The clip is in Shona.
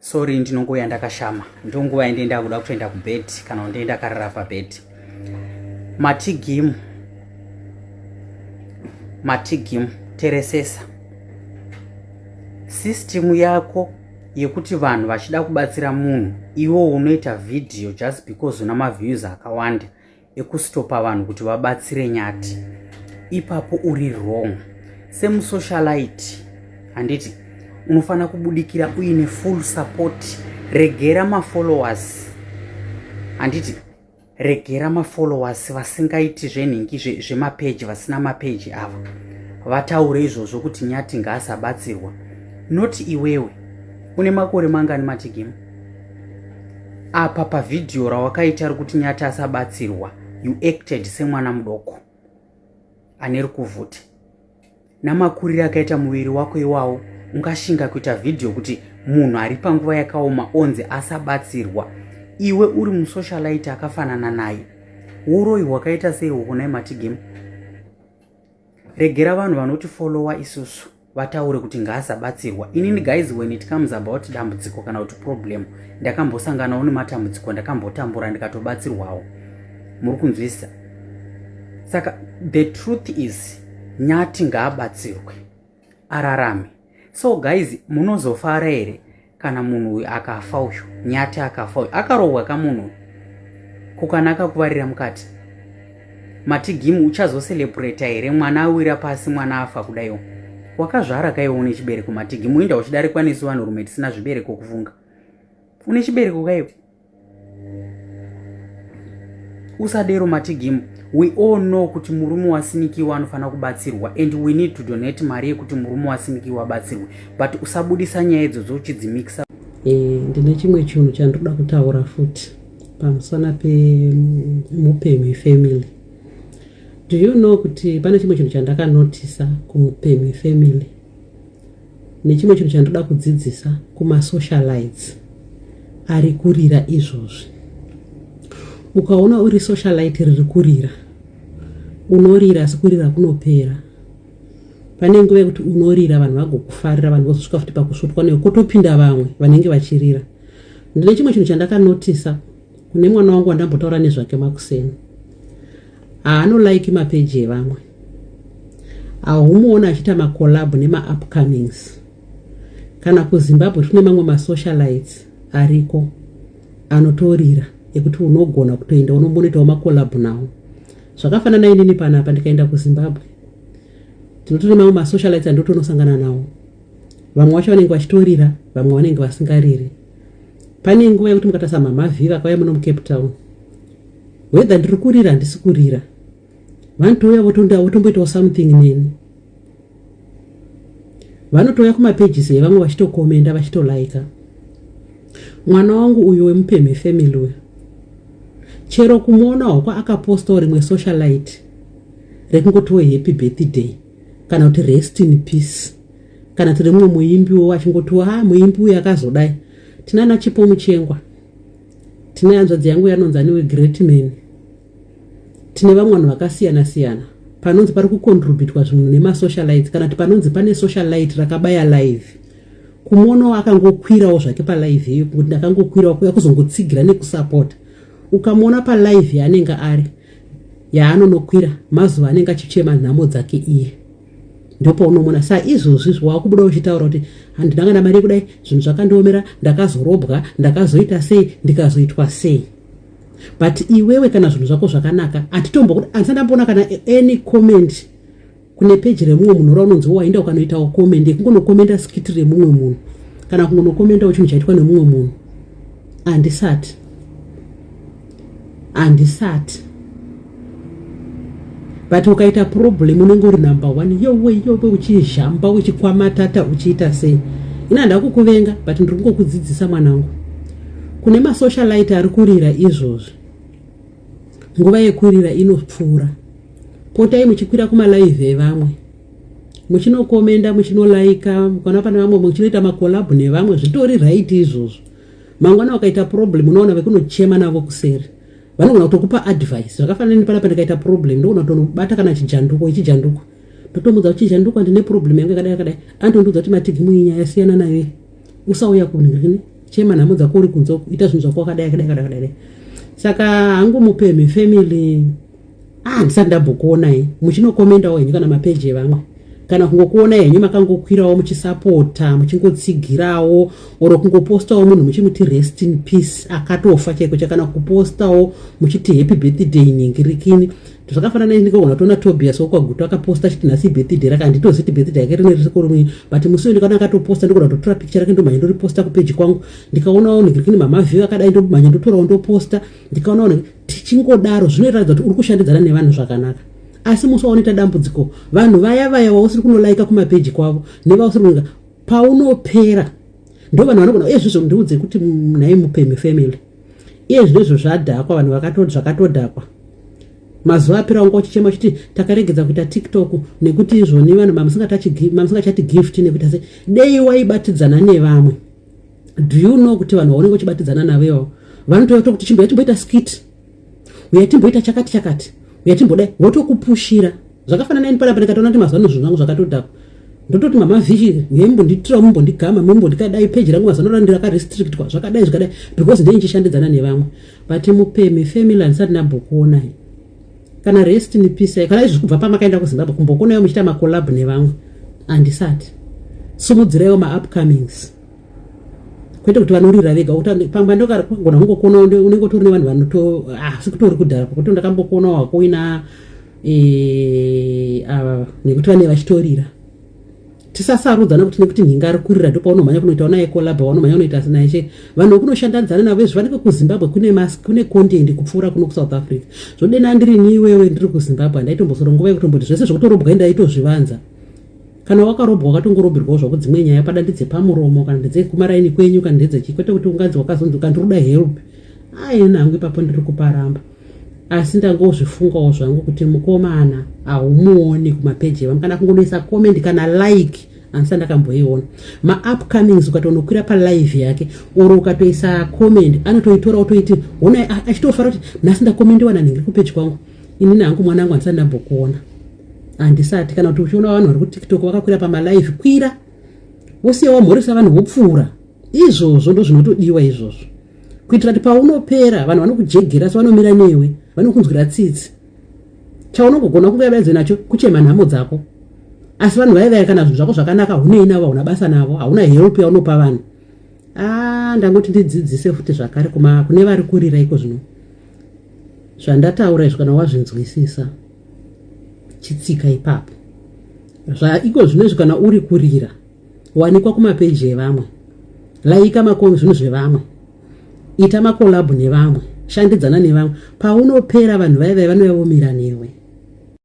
Sorry, ndinongouya ndakashama, ndonguva yandee ndakuda kutoenda kubed kana kuti ndee ndakarara pabed. Matigimu, matigimu, teresesa system yako yekuti vanhu vachida kubatsira munhu, iwo unoita vhidhiyo just because una maviews akawanda ekustopa vanhu kuti vabatsire Nyati. Ipapo uri wrong semusocialite, handiti? Unofanira kubudikira uine full support. Regera mafollowers, handiti? Regera mafollowers vasingaiti zvenhingi zvemapeji, vasina mapeji ava, vataure izvozvo kuti Nyati ngaasabatsirwa, not iwewe. Une makore mangani, Matigimu? Apa pavhidhiyo rawakaita rekuti Nyati asabatsirwa, you acted semwana mudoko ane rukuvhute. Namakuriro akaita muviri wako iwawo, ungashinga kuita vhidhiyo kuti munhu ari panguva yakaoma onzi asabatsirwa, iwe uri musocialite akafanana naye? Uroi hwakaita sei uhunai, Matigemu? Regera vanhu vanotifollowa isusu vataure kuti ngaasabatsirwa. Inini guys, when it comes about dambudziko kana kuti problem, ndakambosanganawo nematambudziko, ndakambotambura, ndikatobatsirwawo. Muri kunzwisisa? Saka the truth is, Nyati ngaabatsirwe ararame. So guys, munozofara here kana munhu uyu akafa, uyu Nyati akafa, uyu akarohwa kamunhu uyu, kukana akakuvarira mukati? Matigimu, uchazocelebrata here mwana awira pasi, mwana afa kudaiwo? Wakazvara kaiwo, une chibereko, Matigimu. Uinda uchidarikwa nesu vanhurume tisina zvibereko kufunga. Une chibereko kaiwo, usadero, Matigimu. We all know kuti murume wasinikiwa anofanira kubatsirwa and we need to donate mari yekuti murume wasinikiwa abatsirwe, but usabudisa nyaya idzodzo uchidzimikisa. Ndine chimwe chinhu chandinoda kutaura futi pamusana pemupemi family. Do you know kuti pane chimwe chinhu chandakanotisa kumupemi family, nechimwe chinhu chandoda kudzidzisa kumasocialites ari kurira izvozvi? Ukaona uri socialite riri kurira, unorira, asi kurira kunopera. Pane nguva yekuti unorira, vanhu vagokufarira, vanhu vozosvika futi pakusvotwa newe, kotopinda vamwe vanenge vachirira. Ndine chimwe chinhu chandakanotisa kune mwana wangu wandambotaura nezvake makuseni. Haanolaiki mapeji evamwe. Haumuona achiita macollab nemaupcomings. Kana kuZimbabwe tine mamwe masocialites ariko anotorira ekuti unogona kutoenda unombonoitawo macollab nawo. Zvakafanana inini panapa, ndikaenda kuZimbabwe tinotori mamwe masocialites andotonosangana nawo. Vamwe vacho vanenge vachitorira, vamwe vanenge vasingariri. Pane nguva yekuti mukatarisa Mama V vakauya muno muCape Town, whether ndiri kurira, handisi kurira, vanotouya votomboitawo something neni. Vanotouya kumapages evamwe vachitokomenda, vachitolaika. Mwana wangu uyu wemupemhe family uyu, chero kumuona hwako akapostawo rimwe socialite rekungotiwo "Happy birthday" kana kuti "Rest in peace", kana kuti rimwe muimbiwo achingotiwo, "Ha, muimbi uyu akazodai." Tinana Chipo Muchengwa, tine hanzvadzi yangu yanonzi aniwe Great Man, tine vamwe vanhu vakasiyana siyana. Panonzi pari kucontributwa zvinhu nemasocialites, kana kuti panonzi pane socialite rakabaya live, kumuonawo akangokwirawo zvake palive iyo, kuti ndakangokwirawo kuya kuzongotsigira nekusapota. Ukamuona palive yaanenge ari, yaanonokwira mazuva anenge achichema nhamo dzake iye, ndopaunomuona. Sa izvozvi wakubuda uchitaura kuti handinanga namari yekudai, zvinhu zvakandiomera, ndakazorobwa, ndakazoita sei, ndikazoitwa sei, but iwewe kana zvinhu zvako zvakanaka, hatitombo, handisati ndamboona kana any comment kune peji remumwe munhu raunonzi waenda ukanoitawo comment yekungonokomenda skit remumwe munhu kana kungonokomendawo chinhu chaitwa nemumwe munhu. Handisati, handisati. But ukaita problem unenge uri number one, yowe yowe, uchizhamba, uchikwamatata, uchiita sei. Ina handa kukuvenga, but ndiri kungokudzidzisa, mwanangu. Kune masocialite ari kurira izvozvi, nguva yekurira inopfuura. Potai muchikwira kumalive evamwe, muchinokomenda, muchinolaika, kana pane vamwe muchinoita macollab nevamwe, zvitori right izvozvo. Mangwana ukaita problem, unoona vekunochema navo kuseri, vanogona kutokupa advice. Zvakafanana nepanapa, ndikaita problem ndogona kutonobata kana chijanduko ichijanduko, ndotomudza kuti, "Chijanduko, ndine problem yangu yakadai yakadai." Anotondiudza kuti, "Matigi, muinyaya yasiyana nayo, usauya kunhirini." Chema nhamo dzako uri kunze ita zvinhu zvako wakadai akadai akadai akadai. Saka hangu mupemhe family ah ndisati ndambokuonai muchinokomendawo henyu kana mapeji evamwe kana kungokuonai henyu makangokwirawo muchisapota muchingotsigirawo or kungopostawo munhu muchimuti rest in peace akatofa chaiko chakana kupostawo muchiti happy birthday ningirikini zvakafanana ndikogona kutoona Tobias wokwaGutu akaposta achiti nhasi birthday rake, handitoziti birthday yake rine risiko rimwe, but musi uyu ndikaona akatoposta ndigona kutotora picture rake ndomhanya ndoriposta kupeji kwangu. Ndikaonawo ningirikini mamaview akadai, ndomhanya ndotorawo ndoposta. Ndikaonawo tichingodaro, zvinoratidza kuti uri kushandidzana nevanhu zvakanaka. Asi musi waunoita dambudziko, vanhu vaya vaya wausiri kunolaika kumapeji kwavo nevausiri kunoika, paunopera ndo vanhu vanogona. Uye zvizvo ndiudze kuti nhai mupemhe family, iye zvino izvo zvadhakwa, vanhu zvakatodhakwa. Mazuva apera wanga uchichema uchiti takaregedza kuita TikTok nekuti izvoni vanhu mamusingachati gift nekuita se dei waibatidzana nevamwe. Do you know kuti vanhu vaunenge uchibatidzana navo ivavo vanotoita kuti chimboya timboita skit, uya timboita chakati chakati, uya timbodai, votokupushira. Zvakafanana ini panapa ndikatoona kuti mazuva ano zvinhu zvangu zvakatodhakwa, ndototi mama vhichi mumbonditira, mumbondigama, mumbondikadai, peji rangu mazuva ano rakarestrictwa zvakadai zvakadai, because ndei nchishandidzana nevamwe. But mupemhe family handisati ndambokuonai kana rest in peace kana izvi kubva pamakaenda kuZimbabwe kumbokuonaiwo muchiita macollab nevamwe handisati. Sumudziraiwo maupcomings, kwete kuti vanorira vega. Pamwe ndokagona kungokuona unenge utori nevanhu vanoto asi kutori kudhara kwekuti ndakambokuonawo hako uina ava nekuti vane vachitorira. Tisasarudzana kuti nekuti nhinga ari kurira ndopaunomhanya kunoita naye collab, waunomhanya kunoita naye che. Vanhu vekunoshandanzana navo izvi vanenge kuZimbabwe kune mask, kune content kupfuura kuno kuSouth Africa. Zvodena ndiri niwewe ndiri kuZimbabwe, handaitombosoro nguva yekutomboti zvese zvekutorobwa ndaitozvivanza. Kana wakarobwa wakatongorobirwawo zvako, dzimwe nyaya pada ndedzepamuromo kana ndedzekumaraini kwenyu kana ndedzechi, kwete kuti unganzi wakazonzi kandiroda help. Aina hangu ipapo ndiri kuparamba, asi ndangozvifungawo zvangu kuti mukomana haumuoni kumapeji evamwe kana kungonoisa comment kana like, handisati ndakamboiona. Maupcomings ukatonokwira palive yake or ukatoisa comment, anotoitora otoiti ona achitofara kuti nhasi ndakomendewa nanhingi kupeji kwangu. Inini hangu mwana wangu handisati ndambokuona, handisati. Kana kuti uchiona vanhu vari kuTikTok vakakwira pamalive, kwira wosiya wamhoresa vanhu vopfuura. Izvozvo ndo zvinotodiwa izvozvo, kuitira kuti paunopera vanhu vanokujegera so vanomira newe, vanokunzwira tsitsi. Chaunongogona kunge yabaidze nacho kuchema nhamo dzako, asi vanhu vaivaya kana zvinhu zvako zvakanaka hunei navo, hauna basa navo, hauna help yaunopa vanhu. A ndangoti ndidzidzise futi zvakare kune vari kurira iko zvino zvandataura izvo. Kana wazvinzwisisa, chitsika ipapo. Zvaiko zvino izvi, kana uri kurira, wanikwa kumapeji evamwe, laika makomi zvinhu zvevamwe, ita macollab nevamwe, shandidzana nevamwe, paunopera vanhu vaivai vanouya vomira newe.